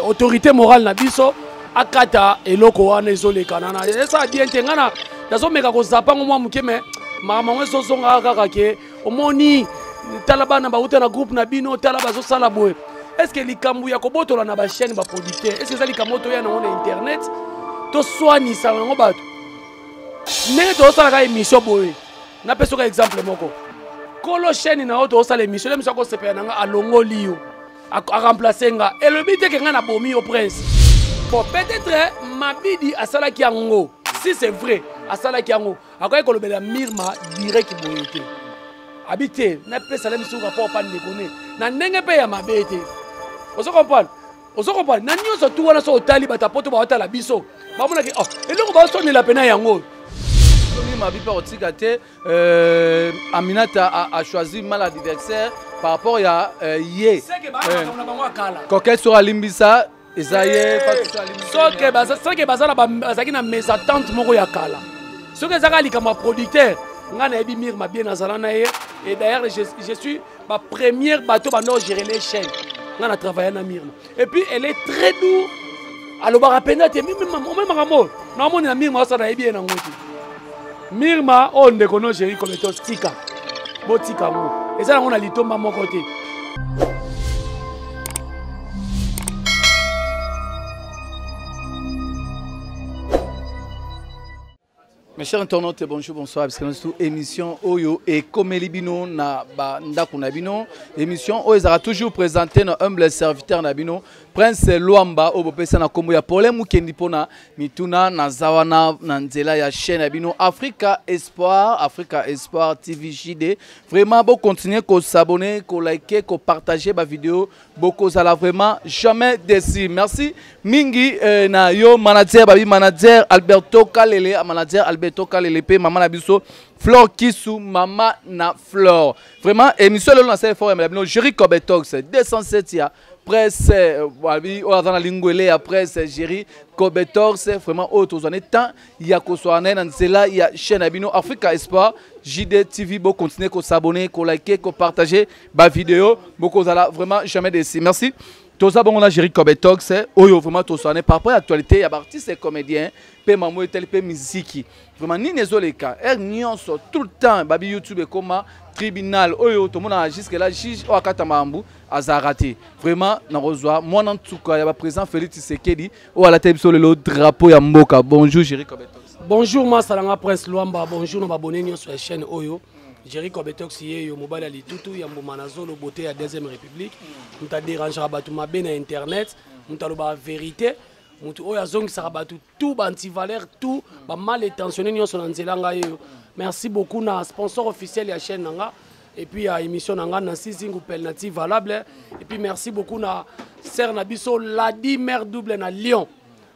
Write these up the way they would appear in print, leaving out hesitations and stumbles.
Autorité morale na biso akata eloko wana ezolekana na esala bien te. Ngai na nazomeka kozapa ngo mwa moke, me makambo yango ezozongaka kaka ke omoni, tala bana bauta na groupe na bino, tala bazosala boye. Est ce que likambo ya kobotola na bachaîne baproducteur, est ce que eza likambo oyo toya nango na internet, toswanisa yango bato ndenge tozosalaka émission boye? Napesa exemple moko: kolo chaîne na yo, tozosala émission, le miso akosepela na nga, alongoli yo, aremplace nga, elobi te ke nga nabomi yo, Prince. Bon, peut-être Mabidi asalaki yango. Si c'est vrai asalaki yango, akoki kolobela Mirma direct boye te, abi te napesala misu rapport pa ndeko ne na ndenge mpe ya mabe te. Ozo comprendre? Ozo comprendre? Na nyonso tu wana, so otali bato ya Poto baotala biso, bamonaki, oh, eloko baosonela pena yango. Mabi mpe kotika te. Aminata a choisi mal adversaire par rapport ya ye. Coquette soki alimbisa, eza ye. Soki bazalaki na mésentente moko ya kala, soki ezaka likambo ya producteur, ngai nayebi Mirma bien, nazala na ye. Et d'ailleurs, je suis bapremière bato bando gérer les chaînes. Ngai na travaille na Mirma et puis elle est très doux, alobaka mpenza te. Ome makambo oyo naomoni na Mirma osala, nayebi ye nango te. Mirma oyo ndeko no Géri Kometos, tika, botika yango, eza nango na litomba moko te. Mes chers internautes, bonjour, bonsoir. Parce que nous émission oyo ekomeli bino na ba ndako na bino. Émission oyo ezalaka toujours présenté na humble serviteur na bino, Prince Luamba, oyo bopesa na kombo ya Paulin Mukendi pona mituna. Naza wana na nzela ya chaîne ya bino Africa Espoir, Africa Espoir TV JD. Vraiment, bo continuer ko s'abonner, ko liker, ko partager ba vidéo. Bokozala vraiment jamais déçu. Merci mingi na yo manager, babi manager Alberto Kalele, manager Alberto Kalele pe mama na biso Flore Kisu, mama na Flore. Vraiment, émission lelo na sala fort ya bino Jerry Cobetox 207 ya presse, babi oyo aza na lingwele ya presse, Jerry Cobetox. Vraiment, oyo tozwa temps ya kozwa na ye na nzela ya chaîne ya bino Africa Espoir JD TV. Bo continuer ko s'abonner, ko liker, ko partager ba vidéo, bokozala vraiment jamais déçu. Merci. Toza bongo na Jerry Cobetox oyo vraiment toswane par rapport à actualité ya baartiste et comédien mpe mamo etali mpe miziki. Vraiment, nini ezoleka heure nyonso, tout le temps, babi YouTube ekoma tribunal oyo tomonaka jusque là juge oyo akata makambo azalaka te. Vraiment, nakozwa mwana ntuka ya baprésident Félix Tshisekedi oyo alateli biso lelo drapeau ya mboka. Bonjour, Jerry Cobetox. Bonjour masalanga Prince Lwamba, bonjour na babone nyonso ya chaîne oyo. Jerry Cobetox ye yo, mobali ya litutu ya mbuma na zolo, beauté ya deuxième république, moto aderangeaka bato mabe na internet, moto alobaka vérité, moto oyo azongisaka bato tout baantivaleur, tout bamal intentionné nyonso na nzela. Ngai oyo, merci beaucoup na sponsor officiel ya chaîne na nga et puis ya émission na nga, Nancy Zingu Pelnati valable. Et puis merci beaucoup na sœur na biso Ladi, mère double na Lyon,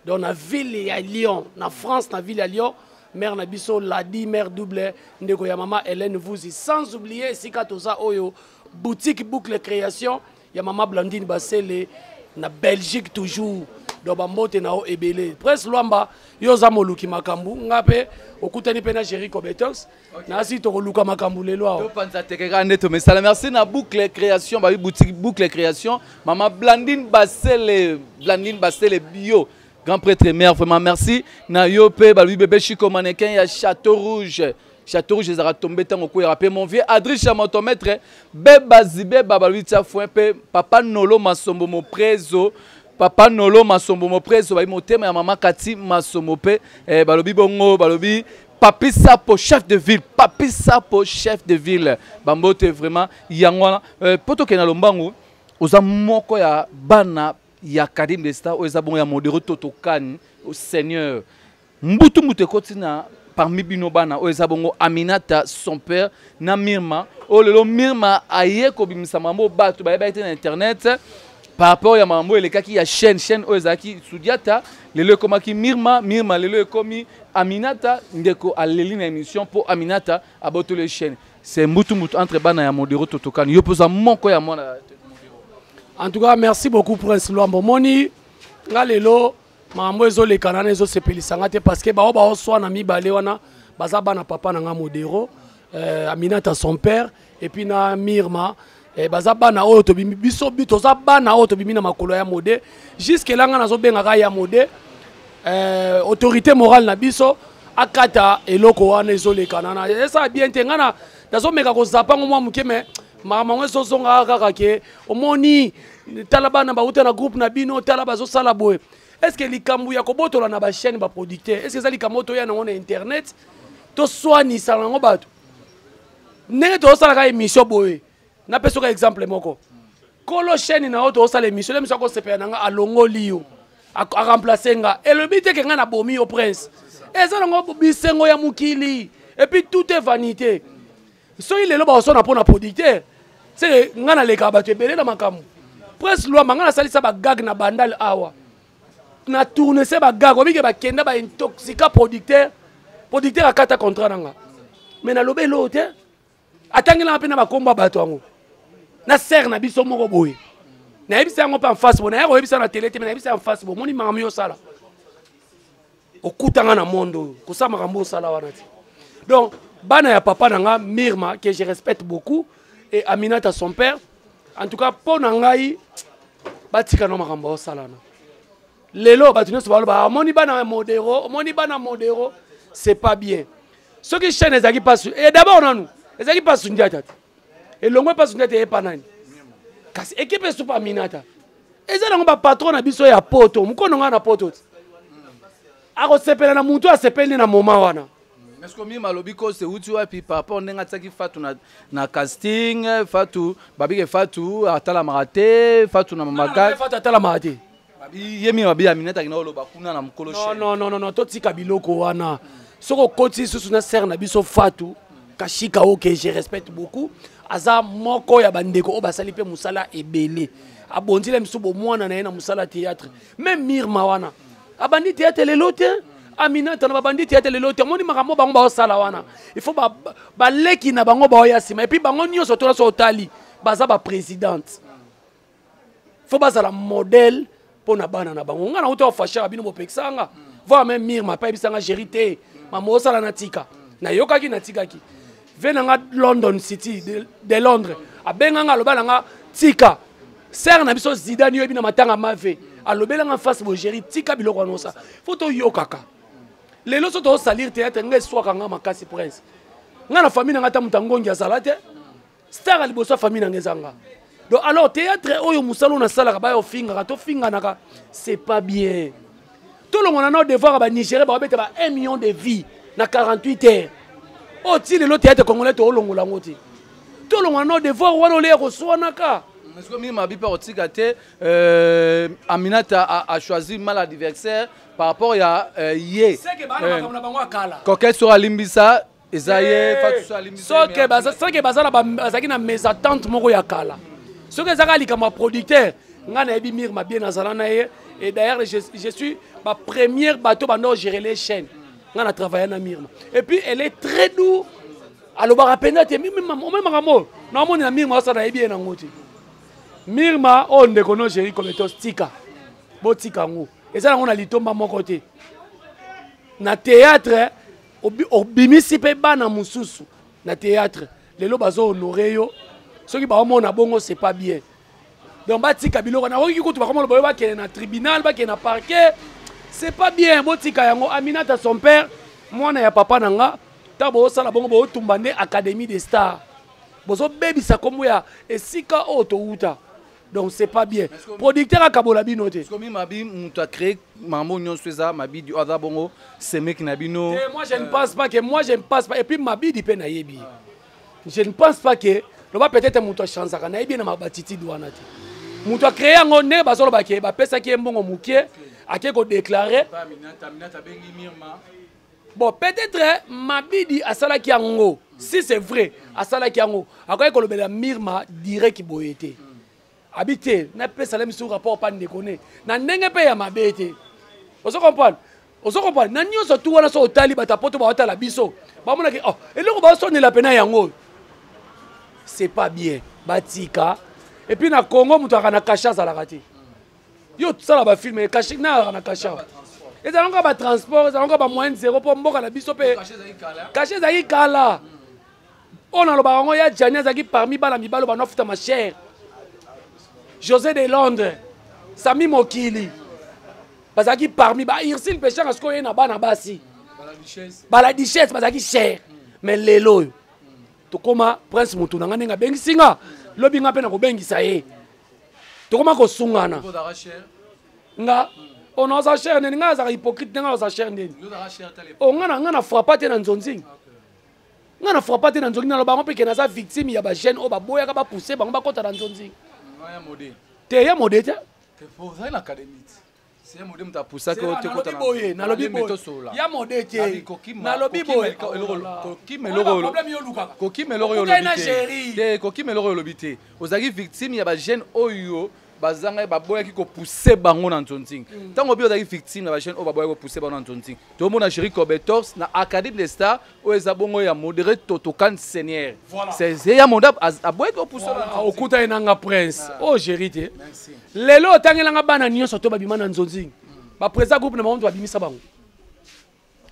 donc na ville ya Lyon, na France, na ville ya Lyon, mère na biso Ladi, mère double, ndeko ya mama Hélène Vuzi. Sans oublier esika toza oyo, boutique Boucle Création ya mama Blandine Basele na Belgique toujours. Donc bambote na yo ebele, Prince Lwamba. Yo oza moluki makambo, nga mpe okutani mpe na Jerry Cobetox, nasi tokoluka makambo lelo awa. Topanza tekeka nde tomesala. Merci na Boucle Création, babi boutique Boucle Création, mama Blandine Basele, Blandine Basele bio, grand prêtre mère. Vraiment merci na yo mpe balobi bebe Chiko, mannequin ya Château Rouge. Château Rouge ezalaka tombe ntango okweyaka. Mpe mon vieux Adricha motomaître beba zibeba, balobi tia foin. Mpe papa Nolo Masombo Moprezo, papa Nolo Masombo Moprezo, babi motema ya mama Kati Masombo. Mpe balobi bongo, balobi Papi Sapo, chef de ville, Papi Sapo, chef de ville, bambote vraiment yango wana. Po tokende na lombangu, oza moko ya bana ya Kadim de Star oyo eza bongo ya Modero Totokani seigneur. Mbutu mbutu ekoti na parmi bino bana oyo eza bongo Aminata, son père, na Mirma oyo lelo Mirma aye kobimisa mambo bato bayebaki te na internet par rapport ya mambo elekaki ya chaîne oyo ezalaki Sudiata, lelo ekomaki Mirma. Mirma lelo ekomi Aminata. Ndeko aleli na émission mpo Aminata abotoli chaîne. C'est mbutu mbutu entre bana ya Modero Totokani. Yo mpoza moko ya mwana. En tout cas, merci beaucoup, Prince Lwambo. Moni nga lelo makambo ezoleka nana ezosepelisa nga te, parce que bao baoswana mibale wana baza bana papa na nga Modero, Aminata son père et puis na Mirma. Baza bana oyo tobimi biso toza bana oyo tobimi na makolo ya mode. Jusque là nga nazobengaka ya mode, autorité morale na biso, akata eloko wana ezolekana na esala bien te. Nga nazomeka kozapa ngo mwa moke, mais makambo yango ezozonga kaka ke omoni, tala bana bauta na groupe na bino, tala bazosala boye. Est ce que likambo ya kobotola na bachaîne baproducteur, est ce que eza likambo oyo toya nango na internet, toswanisa nango bato ndenge tozosalaka émission boye? Napesa oka exemple moko. Kolo chaîne na yo, tozosala émission, le miso akosepela na nga, alongoli yo, aremplace nga. Elobi te ke nga nabomi yo, prince. Eza nango bisengo ya mokili, et puis tout est vanité. Soki lelo bakosona mpo na producteur, seke nga nalekaka bato ebele na makambo. Prince Lwamba, nga nasalisa bagag na Bandal awa, na tourne se bagag obike bakenda baintoxika producteur. Producteur akata contrat na nga, mais naloba eloo te. Atangelanga mpe na bakombo ya bato yango na sere na biso moko boye. Nayebisa yango mpe en face boye, naya koyebisa na tele te, mais nayebisa en face boye: omoni makambo yo osala, okutanga na monde oyo, kosala makambo osala wana te. Donc bana ya papa na nga Mirma, que je respecte beaucoup, et Aminata son père, en tout cas mpo na ngai, batika no makambo osalana. Lelo bato nyonso baloba: omoni bana ya Modero, omoni bana Modero. C'est pas bien. Soki chaîne ezalaki pasu e d'abord nanu ezalaki pasu ndiata te, elongo pasu ndiata eyepa nani? Kasi ekipe esupa Aminata eza nango bapatron na biso ya poto. Mokono ngai na poto te, akosepela na mutu asepeli na moma wana. Est-ce que Mima alobi ko se uti wapi par rapport ndenge atiaki Fatu na casting? Fatu babike, Fatu atalamaka te, Fatu na mamaga. Fatu atalamaka te. Babi ye Mima babi Aminata akenda koloba kuna na mokolo. Non, non, non, non, non, totika biloko wana. Soki okoti lisusu na sere na biso Fatu Kashika oyo que je respecte beaucoup, aza moko ya bandeko oyo basali mpe mosala ebele, abonzila miso bomwana na ye na mosala théâtre. Même Mirma wana abandi théâtre lelo te, Aminata na babandi théâtre lelo te. Omoni makambo bango baosala wana, il faut baleki na bango baoya nsima. Et puis bango nyonso tona so otali, baza baprésidente, faut bazala modèle mpo na bana na bango. Ngai nauta ofashaka bino, bopekisanga nga, voire même Mirma mpe ayebisanga: géri te, mama osala na tika. Nayokaki, natikaki. Ve na nga London City de Londres abenganga, aloba na nga: tika. Sere na biso Zidane, yoyebi na matanga mave, alobelanga face bo: géri, tika biloko wana osala. Faut toyokaka. Lelo so tozosalir théâtre, ngai eswaka nga makasi, prince. Ngai na famille na nga, ata moto angongi azala te. Star ya liboso ya famille na nga eza nga. Donc alors théâtre oyo, mosala oyo nasalaka, baya ofingaka, tofinganaka, c'est pas bien. Tolongona na devoir ya banigérien, bakobeta ba 1 million de vie na 48 heures. Oyo ti lelo théâtre congolais toolongola yango te. Tolongona na devoir wana oleya koswanaka. Est-ce que Mima abi mpe kotika te? Aminata a choisi mal adversaire par rapport ya ye. Seke bana makambo na bango ya kala. Coquette soki alimbisa eza ye, Fatu so alimbisa. Soki baza bazalaki na mésentente moko ya kala, soki ezaka likambo ya producteur, ngai nayebi Mirma bien, nazala na ye. Et d'ailleurs je suis bapremière bato bando gérer les chaînes. Ngai na travaille na Mirma et puis elle est très doux, alobaka mpenza te. Ome makambo oyo naomoni na Mirma osala, nayebi ye nango te. Mirma oyo ndeko no géri cometos, tika, botika yango. Eza nango na litomba moko te na théâtre. Obimisi mpe bana mosusu na théâtre, lelo bazohonore yo. Soki baomona bongo, c'est pas bien. Donc batika biloko. Nakoki kutu bakomona boyo, bakende na tribunal, bakende na parquet, c'est pas bien. Botika yango. Aminata son père, mwana ya papa na nga, ntango bozosala bongo, bozotumba nde Académie des Stars, bozobebisa nkombo ya esika oyo towuta. Donc c'est pas bien. Producteur akabola bino te. Soki Mabi moto acrée makambo nyonso, eza Mabidi oyo aza bongo semeki na bino. Te, moi je ne pense pas que, moi je ne pense pas. Et puis Mabidi mpe nayebi, je ne pense pas que loba peut-être moto achangeaka. Nayebi ye na mabatitude wana te. Moto acrée yango ndenge bazoloba ke bapesaki ye mbongo moke, ake kodéclare. Bon, peut-être Mabidi asalaki yango. Si c'est vrai asalaki yango, akoki kolobela Mirma direct boye te. Abi te, napesala misu rapport pa ndeko ne na ndenge mpe ya mabe te. Ozo comprendre? Ozo comprendre? Na nyonso tu wana, so otali bato ya poto baotala biso, bamonaki: oh, eloko baosonela pena yango, c'est pas bien. Batika. Et puis na Congo, moto aka na cachet azalaka te. Yo tosala bafilm, cachet na azalaka na cachet, ezalaka batransport, ezalaka bamoyen zéro, mpo mboka na biso mpe cachet ezalaki kala. Oyo nalobaka yango, ya Jani azalaki parmi bana mibali oyo banafutama cher. José de Londres, Sami Mokili bazalaki parmi ba Ursule Peshanga. Sikoyo ye na bana basi bala duchesse bazalaki cher. Mais lelo oyo tokóma, Prince motu na nga ndenge abengisi nga, lobi nga mpe na kobengisa ye, tokóma kosungana. Nga ono aza cher ndeni? Nga azalaka hypocrite ndenge aza cher ndeni? O nga na nga na frappa te na nzonzing, nga na frappa te na nzonzing. Naloba yango mpe ke naza victime ya bajeune oyo baboyaka bapousse bango bakɔta na nzonzing te. Ya mode te. Boye nalobi boye, ya mode te, nalobi boye. Kokima eloko oyo olobi te, kokima eloko oyo olobi te. Ozalaki victime ya bajeune oyo bazanga, baboyaki kopousse bango na nzonzing. Ntango obi ozalaki victime na bajeune oyo baboyaki kopousse bango na nzonzing, tomona Géri Cobetox na Académie des Stars oyo eza bongo ya modéré Totokan Seigneur, c'est ya monde aboyaki kopousse. Okuta ye nanga Prince oyo Géri te. Lelo otangelanga bana nyonso to babima na nzonzing, baprésident groupe na bango to babimisa bango.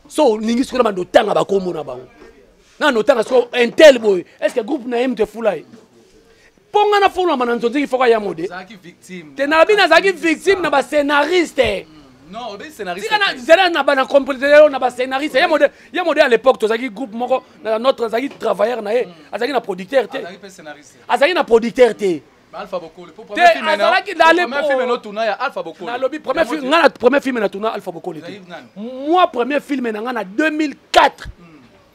So olingi sikoyo na bando otanga bakombo na bango, nano otanga sikoyo intel boye, est ce que groupe na ye moto efula ye? Mpo nga nafulama na nzonzingi, foko ya mode te. Nalobi nazalaki victime na bascénariste. Zela na bana compléter na bascénariste. Ye mode, ye mode, à l'époque tozalaki groupe moko na notre, azalaki travailleur na ye, azalaki na producteur te, azalaki na producteur te. Te, azalaki nalobi premier film nga na premier film na tourna Alpha Bokole te. Moi, premier film na nga na 2004,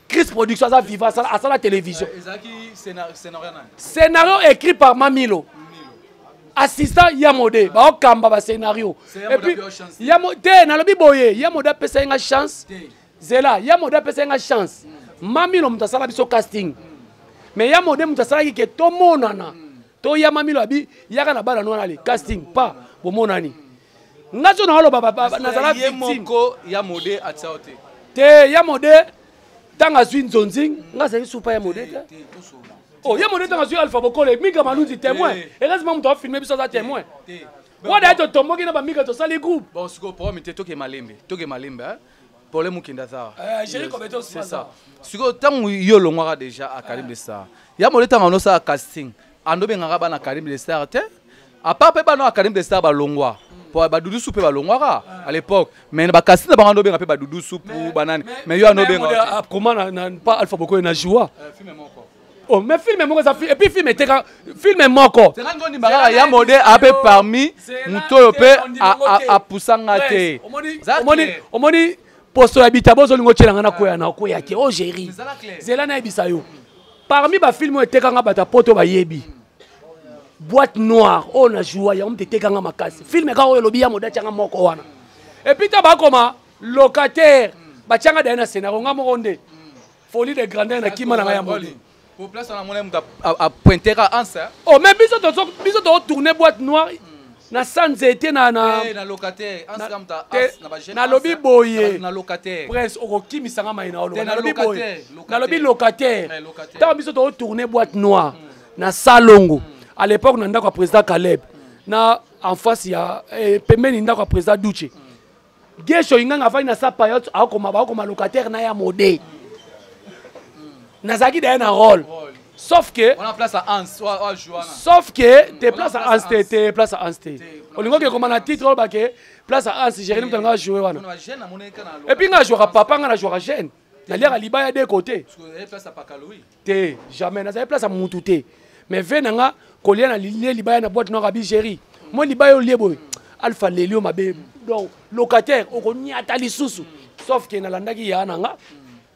Chris Production aza vivant, asala télévision. Scénario écrit par Mamilo, assistant Yamode, baokamba bascénario. Et puis te, nalobi boye, Yamode apesa ye nga chance. Zela, Yamode apesa ye nga chance. Mamilo moto asala biso casting, mais Yamode moto asalaki ke tomonana. Toya, Mamilo abi yaka na bana no wana, ale casting pa bomonani. Nga so naoloba, nazala victime. Yamode atia te. Te, Yamode ntango azwi nzonzing, nga azali supa Yamode te. Oh, Yamode ntango azwi Alpha Bokole, Mika Malunzi témoin, heureusement moto afilme biso aza témoin wana ye. Totomboki na bamika, tosali groupe. Bon, sikoyo problème te, toke malembe, toke malembe. Problème okende aza, c'est ça. Sikoyo ntango yo olongwaka déjà Académie de Star, ya mode ntango anosala casting, andobengaka bana Académie de Star te, à part mpe bana Académie de Star balongwa po badudusu mpe balongwaka à l'époque, mais na bacasting na bango andobenga mpe badudusu pu banani, mais yo andobenga. Comment na pas Alpha Bokoye na joie? Oh, mais film moko eza, et puis film eteka, film moko. Kaka ya mode ape parmi moto oyo mpe apusanga te. Omoni, omoni posto ya bitabo ozolinga otyelanga na kwea na okwea te. O Géri, zela nayebisa yo, parmi bafilm oyo etekanga, bato ya poto bayebi Boîte noire oyo na joua, yango moto etekanga makasi. Film kaka oyo elobi ya mode atianga moko wana. Et puis ta bakoma locataire, batianga daye na scénario, nga moko nde folie de grandeur na kima na ngai ya mode. Apointeka ansa. Oh, mais biso totourne Boîte noire na sa nzete na nalobi boye, Prince, okokimisanga mai na oloba. Nalobi boye, nalobi locataire. Ntango biso totourne Boîte noire na Salongo à l'époque, na ndako ya président Caleb, na en face ya pembeni ndako ya président Duche, Gesho Inganga afandi na sa payote, akoma bakoma locataire na ya mode. Nazalaki daye na rôle, sauf que sauf que te place à Hans te, te place à Hans te. Olingi oke koma na titre oyo bake place à Hans. Jérémy moto anga joué wana. Et puis nga jouaka papa, nga na jouaka jeune, naliaka libaya de côté te. Jamais nazali place ya mutu te, mais ve na nga kolia na lie libaya na Boîte noire, abi Géri mo libaya olie boye, Alpha leli yo mabe. Donc locataire okoniata lisusu, sauf ke nalandaki ya na nga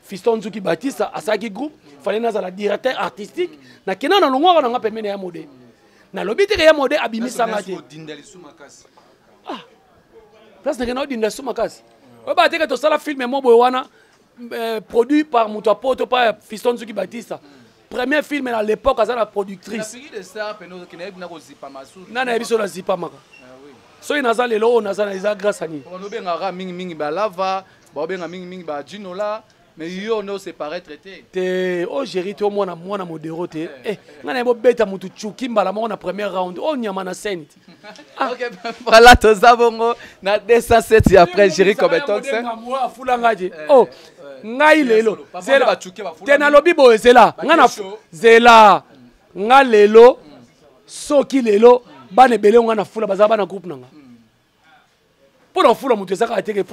Fiston Nzuki Batista, asalaki groupe, fallait nazala directeur artistique. Nakenda na longwaka na nga pembeni ya mode. Nalobi te ke ya mode abimisanga te. Ah, place nakenda odinda su makasi oyo bateke. Tosala film mo boye wana, produit par moto ya poto pa Fiston Nzuki Batista, premier film à l'époque aza na productrice. Nani ayebi so nazipamaka? Soki naza lelo oyo naza na, eza grâce à nini? Obengaka mingimingi balava, baobenga mingimingi bajinola, mais yo nde oseparaître te. Te, o Géri te, omwana mwana modero te. Eh, ngai nayebi obeta motu cuki mbala moko na première round oyo nyama na scène te. Ah. Ok, voilà, toza bongo na 207 après Géri Cobetox. Afulanga te. Oh. Ngai lelo, zela te, nalobi boye, zela nga na zela nga lelo. Soki lelo bana ebele nga na fula, baza bana groupe na nga. Mpo na fula moto eza kaka teke.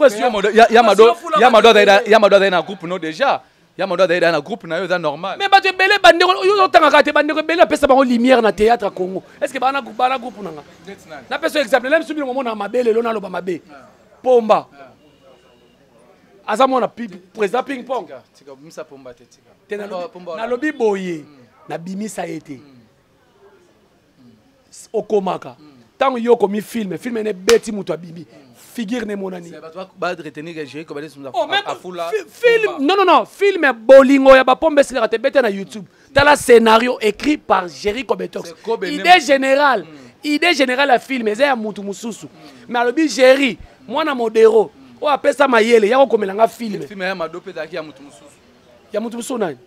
Ya Mado azali na groupe no déjà, ya Mado azali na groupe na yo, eza normal. Mais bato ebele, bandeko oyo ozotangaka te, bandeko ebele apesa bango lumière na théâtre ya Congo, est ce que bana bana groupe na nga? Napesa exemple na biso, bino momona mabe lelo, naloba mabe. Pomba aza mwana président Ping Pong te. Nalobi boye, nabimisa ye te. Okomaka ntango yo okomi film, film ene ebeti, moto abimi, figure nemonani. Film, non, non, non, film Bolingo ya bapombe esilaka te, bete na YouTube, tala scénario écrit par Jerry Cobetox. Idée générale, idée générale ya film eza ya mutu mosusu, mais alobi Jerry mwana Modero oyo apesa mayele ya kokomela nga film. Ya mutu mosusu nani?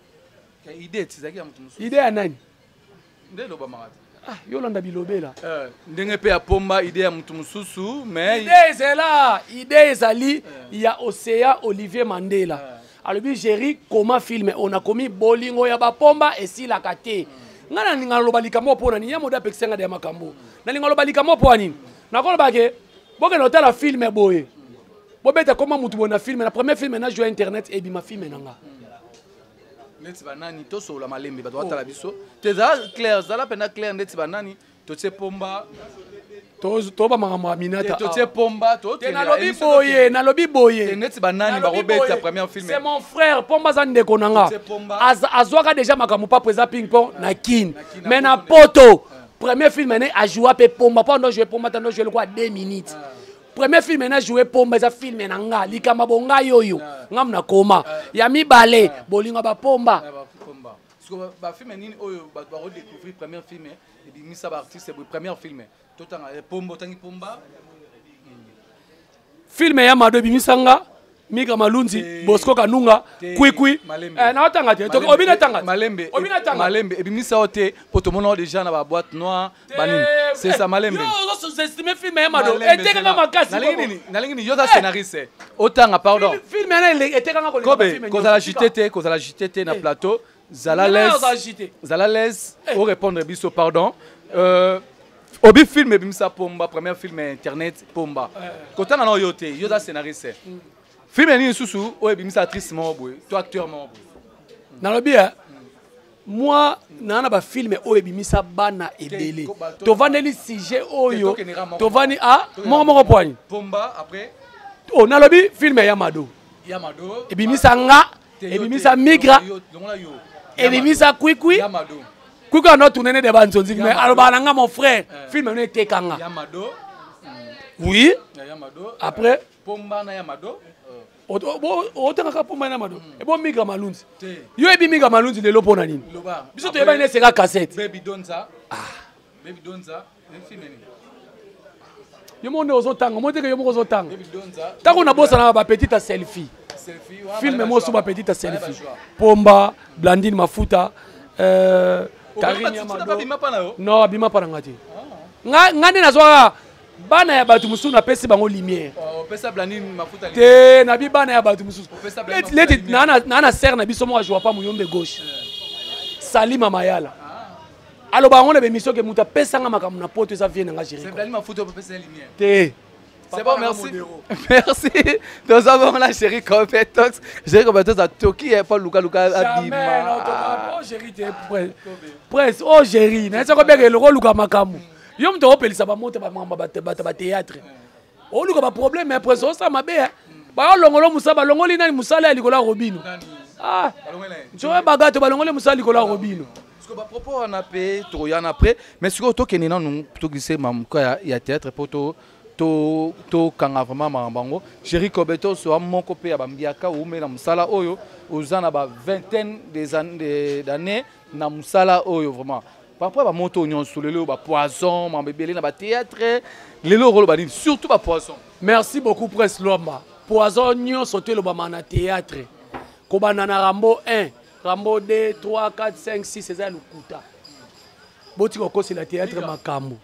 Idée ya nani? Ah, yolanda bilobela. Ndenge mpe ya Pomba, idée ya mutu mosusu, mais idée ezela, idée ezali ya Océan Olivier Mandela. Alobi: "Géri, koma film oyo." Nakomi Bolingo ya bapomba esilaka te. Ngai nalinga naloba likambo mpo na nini? Ya Modo apekisa ngai ya makambo. Nalinga loba likambo mpo ya nini? Nakoloba ke bokende otala film boye, bobeta koma mutu boye na film, na premier film na joue internet, ebima film na nga. Neti banani? Tosolola malembe, bato batala biso te. Ezala clair, zala mpenza clair. Ndeti banani? Totie Pomba. Toba makambo ya Minata. Totie Pomba. Te, nalobi boye, nalobi boye. Neti banani bakobeta première film? C'est mon frère Pomba, aza ndeko na nga. Azwaka déjà makambo pa président Ping Pong na Kine, mais na Poto, premier film ene ajoua mpe Pomba, mpo ando joue Pomba, tando joue lokwa 2 minutes. Premier film ene ajoue Pomba eza film na nga, likambo bongai oyo nga na koma ya mibale, Bolingo bapomba. Bafilm nini oyo bato bakodécouvrir premier film ebimisa baartiste boye? Premier film totanga Pomba, otangi Pomba. Film ya Mado ebimisa nga Mika Malunzi, Bosco Kanunga, Kwikwi. Naotanga te, obi natanga. Malembe, malembe. Ebimisa yo te, mpo tomona yo déjà na baboîte noire, banini, c'est ça. Malembe. Sous-estime film ya Mado, etekanga makasi. Nalingi nini? Yo oza scénariste, otanga, pardon. Film yana etekanga. Kobe, kozala jite te, kozala jite te na plateau. Zala l'aise, zala l'aise orépondre biso, pardon. Obi film ebimisa Pomba, premier film ya internet Pomba, kotanga na oyo te. Yo oza scénariste, film nini lisusu oyo ebimisa actrice moko boye to acteur moko boye? Nalobi ya moi, naa na bafilm oyo ebimisa bana ebele. Tovandeli sujet oyo, tovandi a moko moko poani. Pomba, après? O nalobi film ya Mado ebimisa nga, ebimisa Migra, ebimisa Kwikwi. Kwikwi ando tourne ne de banzonzi, mais alobaka na nga mon frère. Film eno etekanga, oui. Après Pomba na Yamado. Otangaka Pomba na Mado, ebo Migra Malunzi. Yo yebi Migra Malunzi lelo mpo na nini? Biso toyebani ne eseka cassette. Baby Donza, Baby Donza, film nini? Yo moko nde ozotanga mo teke, yo moko ozotanga. Ntango nabosanaka bapetite ya selfie, film mosusu, bapetite ya selfie, Pomba, Blandine Mafuta, Karine Yamado. Non, abima mpa na nga te. Nga nde nazwaka bana ya bato mosusu, napesi bango lumière te. Nabi bana ya bato mosusu leti naa na sere na biso moko ajoua pa Muyombe Gauche, Salima Mayala. Aloba yango na bémission ke moto apesanga makambo na Poto eza vie na nga Géri te. C'est bon, merci. Merci. Nous avons la chérie Cobetox. Chérie Cobetox a toki et pas Luka Luka Abima. Oh chérie, t'es presse. Oh chérie, na sako beke loko luka makambo. Yo mto opelisa ba moto ba mamba ba ba théâtre. Oluka ba problème, mais presse osa mabe. Ba longolo musala, ba longoli nani musala ya likolo ya Robino. Ah. Njoe bagato, ba longoli musala likolo ya Robino. Parce que bapropos wana mpe tokoyana après, mais sikoyo tokende nanu togise mamuka ya théâtre mpo tokanga vraiment makambo yango. Géri Cobetos wa moko mpe ya bambiaka oumela mosala oyo, oza na ba vingtaine d'années na mosala oyo. Vraiment, par rapport ya bamoto nyonso lelo, bapoison, makambo ebele na bathéâtre lelo, okoloba nini, surtout bapoison? Merci beaucoup, Prince Lwamba. Poison nyonso to elobama na théâtre, kobanda na Rambo 1, Rambo 2, 3, 4, 5, 6, eza ya lokuta. Botika kokosela théâtre makambo.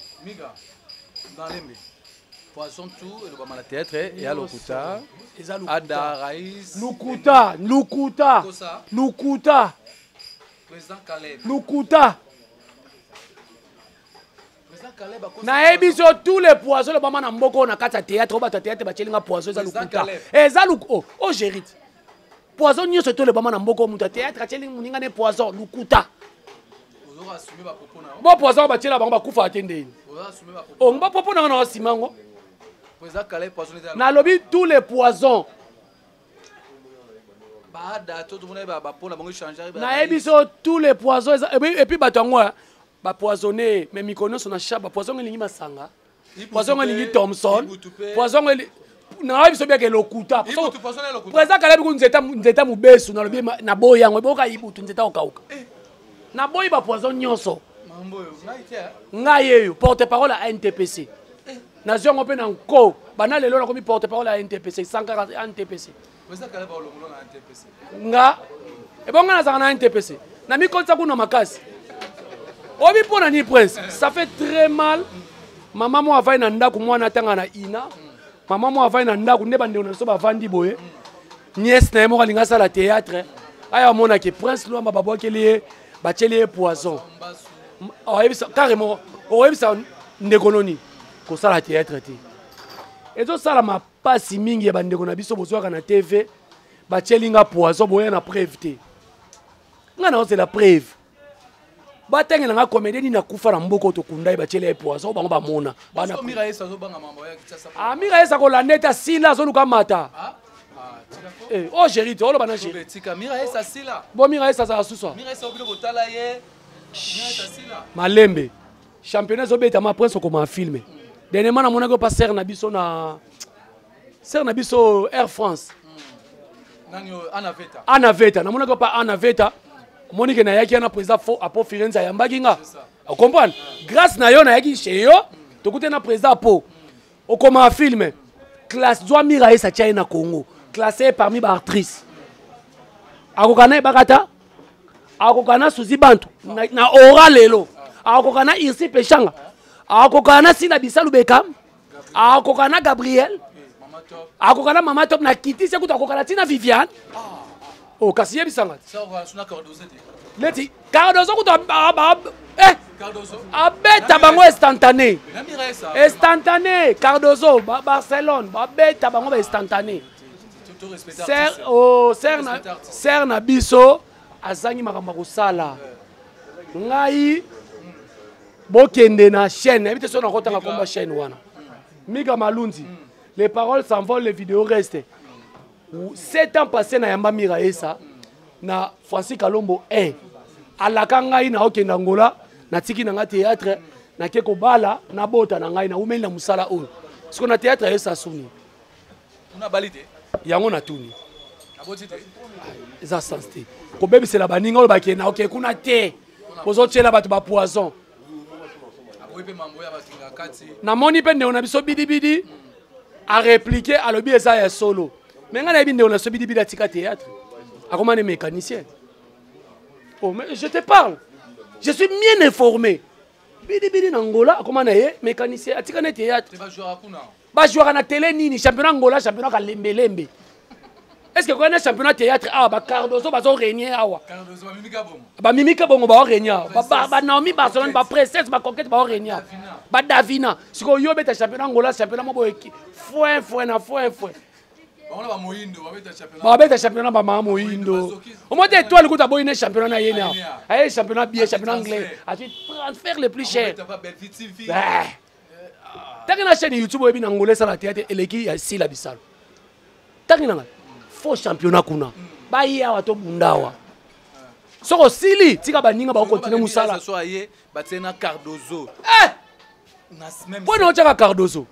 Poison tout elobama na théâtre eya lokuta. Eza lokuta. Ada Raïs. Lokuta, lokuta. Lokuta. Président Caleb. Lokuta. Nayebi so tous les poisons elobama na mboka oyo na kati ya théâtre, oyo bato ya théâtre batieli nga poison, eza lokuta. Eza oh, oh Gerite. Poison nyonso to elobama na mboka oyo, moto ya théâtre atieli moninga ne poison, lokuta. Bo poison oyo batiela bango, bakufaka te ndeni. Oh, bapropo nanga na osima yango. Nalobi tous les poisons. Nayebi so tous les poisons, et puis bato yango bapoisonne, mais mikolo nyonso na cha bapoison elingi masanga, poison elingi Thomson, poison nayebi biso biake lokuta. Président Kalebi ku nzeta mobesu, nalobi naboyi yango, eboka Ibutu nzeta okauka. Naboyi bapoison nyonso. Ngai eyo porte parole ya NTPC, nazwi yango mpe na nko bana. Lelo nakomi porte parole ya NTPC, 140 NTPC. Nga ebonga nazalaka na NTPC, namikotisa kuna makasi. Oyebi mpo na nini, Prince? Ça fait très mal. Mama mo avandi na ndako, mwana atanga na ina. Mama mo avandi na ndako nde bandeko na biso bavandi boye, nièce na ye moko alingi asala théâtre, aya amonaki Prince Lwamba, babwakeli ye, batieli ye poison. Oyebisa carrément, oyebisa ndeko noni kosala théâtre te. Ezosala mapasi mingi ya bandeko na biso bozwaka na TV, batieli nga poison, boya na preuve te. Nga naozela preuve, batangela nga comédien nini akufa na mboka oyo tokunda ye, batieli ye poison, bango bamona. Amira Yesa kolanda ete asila, azoluka mata. O géri te, oloba na géri. Bo Mira Yesa azala susu malembe. Championnat ezobetama, Prince, okoma film. Dernièrement namonaki opa sere na biso, na sere na biso Air France. Ana Veta, namonaki opa Ana Veta. Omoni ke nayaki wana, président fo Apo Firenze ayambaki nga, ocomprendre? Grâce na yo nayaki chez yo, tokute na président Apo. Okoma film classe, zwa Mira Esa, tia ye na Congo, classé parmi baactrice. Akoka na ebaka ta, akoka na Suzi Bantu na ora lelo, akoka na Irsi Peshanga, akoka na Sina Bisalu Bekam, akoka na Gabriel, akoka na Mama Top na kiti se kutu, akoka na ntina Viviane. O kasi yebisanga neti Cardozo kutu abeta bango instantané, instantané. Cardozo, Barcelone, babeta bango ba instantané. Ser na biso azangi makambo ya kosala. Ngai bokende na chaîne, nayebi te so nakotanga komba chaîne wana, Miga Malunzi. Les paroles s'envolent, les vidéos restent. 7 ans passé, na yamba Mira Esa na Francis Kalombo 1, alaka ngai na okende Angola, natiki na nga théâtre, nake kobala, nabota na ngai, naumeli na mosala oyo. Siko na théâtre ayesa suni yango natuni, eza sens te kobebisela baninga oyo bakende na oke kuna te, bozotiela bato bapoison. Namoni mpe ndeko na biso Bidibidi arépliqué, alobi eza ya solo. Me ngai nayebi ndeko na biso Bidibidi atika théâtre, akoma ne mécanicien. Oh, mais je te parle, je suis bien informé. Bidibidi na Angola akoma na ye mécanicien, atika ne théâtre. Bajouaka na télé nini? Championnat Angola, championnat kalembelembe. Est ce que koyana championnat théâtre awa, bacardozo bazorégner awa, bamimika bongo baorégner awa, banaomi Barcelone, baprincesse, bacoquette baorégner awa, badavina. Sikoyo yo obeta championnat Angola, championnat mo boye foin foin na foin foin. Babeta championnat bamama moyindo. Omoi te, étoile kuta boyi ne championnat na ye na aye championnat bien, championnat anglais, azwi transfert le plus cher. Ntange na chaîne YouTube, oyebi na Angola esala théâtre eleki ya sila bisalo. Ntange nanga faux championnat kuna, baye awa tobunda awa. Soki osili, tika baninga bakokontinue mosala. Mpo na otiaka Cardozo,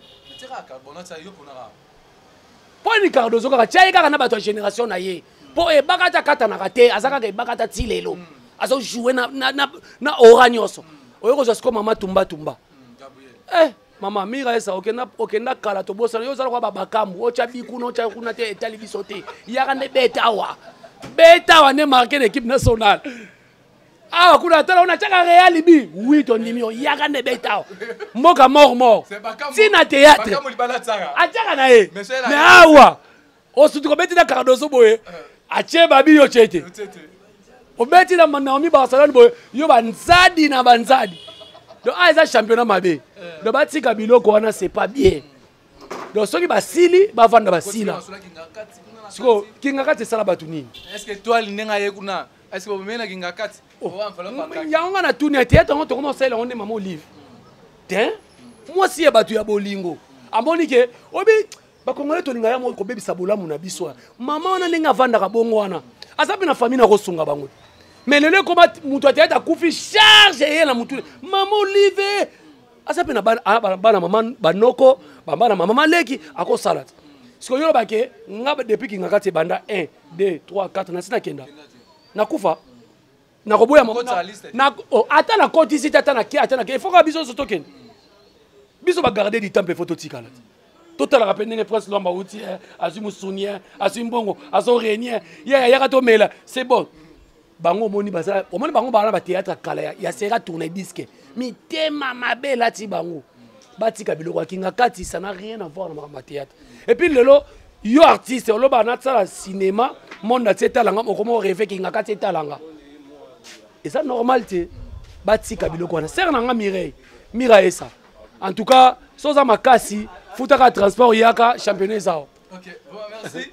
mpo ni Cardozo kaka, tia ye kaka na bato ya génération na ye, mpo ebaka ata akatanaka te, aza kaka ebaka ata ti lelo azojoue na ora nyonso. Oyo kozwa sikoyo mama tumba tumba. Mama Mira Esa, okenda, okenda kala, tobosana yo. Ozala kwa babakambu, otya bikuna, otya kuna te, etali biso te. Yaka nde beta awa, beta awa nde marke na équipe nationale. Awa kuna tala ona tiaka Real bi. Oui tondimi yo yaka nde beta awa. Mboka mort mort. Tina théâtre. Atiaka na ye. Mais awa osutu kobeti na Cardozo boye. Atie babi yo tie te. Obeti na Naomi Barcelone boye yo banzadi na banzadi. Donc ah eza championnat mabe. Donc batika biloko wana c'est pas bien. Donc soki basili bavanda basila. Siko kinga kati esala bato nini? Est-ce que étoile ndenge aye kuna? Est-ce que bomena kinga kati? Yango nga natuni ya théâtre yango tokoma osalela yango nde mama Olive. Te mwasi ya bato ya bolingo amoni ke obi bakongole tolinga yango kobebisa bolamu na biso. Mama wana ndenge avandaka bongo wana aza mpe na famille na kosunga bango. Mais lelo ekoma moto ya théâtre akufi charge eye na motu mama Olive aza mpe na bana mama banoko bana mama maleki akosala te. Sikoyo yoloba ke nga depuis kinga kati ebanda 1 2 3 4 nasi nakenda nakufa nakoboya ata nakotisi te ata nake ata nake ifoka biso nyonso tokende biso bagarde du temple fo totikala te totalaka mpe ndenge Prince Lwamba auti azwi mosuni azwi mbongo azo renier ye ayaka tomela c'est bon. Bango omoni baza omoni bango bana bathéâtre kala ya sera tourne disque mitema mabe elati bango batika biloko ya kinga kati ça n'a rien à voir na makambo ya théâtre. Et puis lelo yo artiste oloba nasala cinéma monde atie etalanga okoma orêve kinga kati etalanga eza normal te. Batika biloko wana sere na nga Mireille Mira esa en tout cas soza makasi futaka transport yaka championnat eza. Ok, bon, merci.